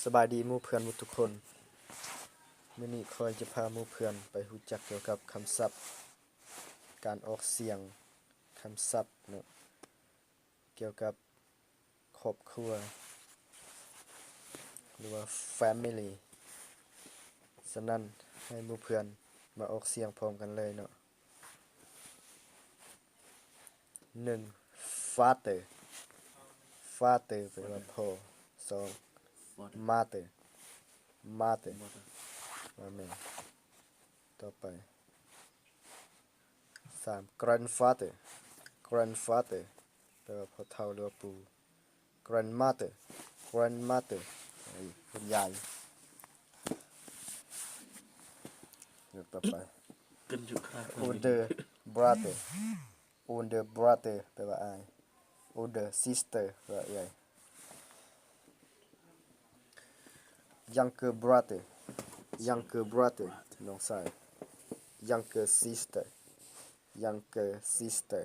ສະບາຍດີໝູ່ເພື່ອນໝົດທຸກຄົນ. ມື້ນີ້ຂ້ອຍຈະພາໝູ່ເພື່ອນໄປຮູ້ຈັກກ່ຽວກັບຄຳສັບ ການອອກສຽງຄຳສັບເນາະ ກ່ຽວກັບຄອບຄົວ ຫຼືວ່າ family. ສະນັ້ນໃຫ້ໝູ່ເພື່ອນມາອອກສຽງພ້ອມກັນເລີຍເນາະ. ໜຶ່ງ father, father ແປວ່າພໍ່. ສອງ mother, mother ວ່າແມ່. ຕໍ່ໄປ ສາມ grandfather, grandfather ແປວ່າພໍ່ເຖົ້າ ຫຼືວ່າປູ່. grandmother, grandmother ເປັນຍາຍ. ຍົກຕໍ່ໄປ older brother, older brother ແປວ່າອ້າຍ. older sister ແປວ່າເອື້ອຍ. younger brother, younger brother ນ້ອງຊາຍ. younger sister, younger sister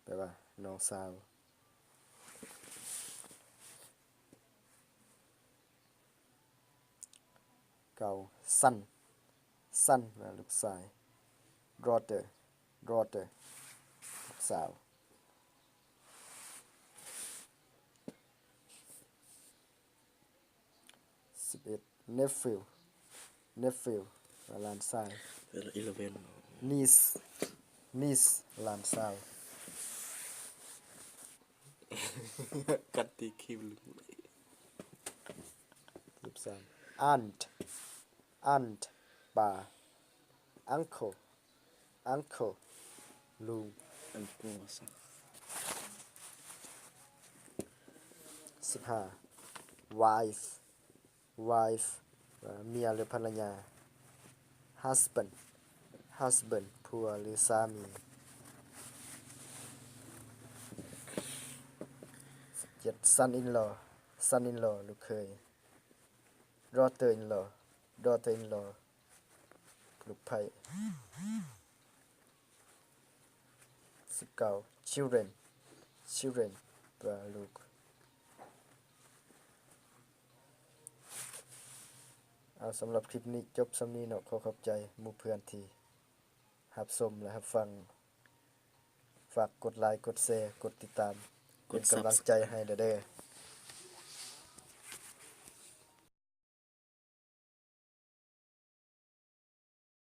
ແປວ່ານ້ອງສາວ. ເກົ້າ son, son ແປວ່າລູກຊາຍ. daughter, daughter ລູກສາວ. ສິບເອັດ nephew, nephew ຫຼານຊາຍ. eleven niece, niece ຫຼານສາວ. ກັດຕີຄິວ. ສິບສາມ aunt, aunt ປ້າ. uncle, uncle ລຸງ. ສິບຫ້າ wife, wife ເອີ່ ເມຍ ຫຼື ພັນລະຍາ. husband, husband ຜົວ ຫຼື ສາມີ. ສິບເຈັດ son-in-law, son-in-law ລູກເຂີຍ. daughter-in-law, daughter-in-law ລູກໃພ້. ສິບເກົ້າ children, children ແປວ່າລູກ. ເອົາ ສຳລັບຄລິບນີ້ຈົບສ່ຳນີ້ເນາະ. ຂໍຂອບໃຈໝູ່ເພື່ອນທີ່ຮັບຊົມ ແລະ ຮັບຟັງ. ຝາກກົດໄລ, ກົດແຊ, ກົດຕິດຕາມ ເປັນກຳລັງໃຈໃຫ້ແດ່ເດີ້.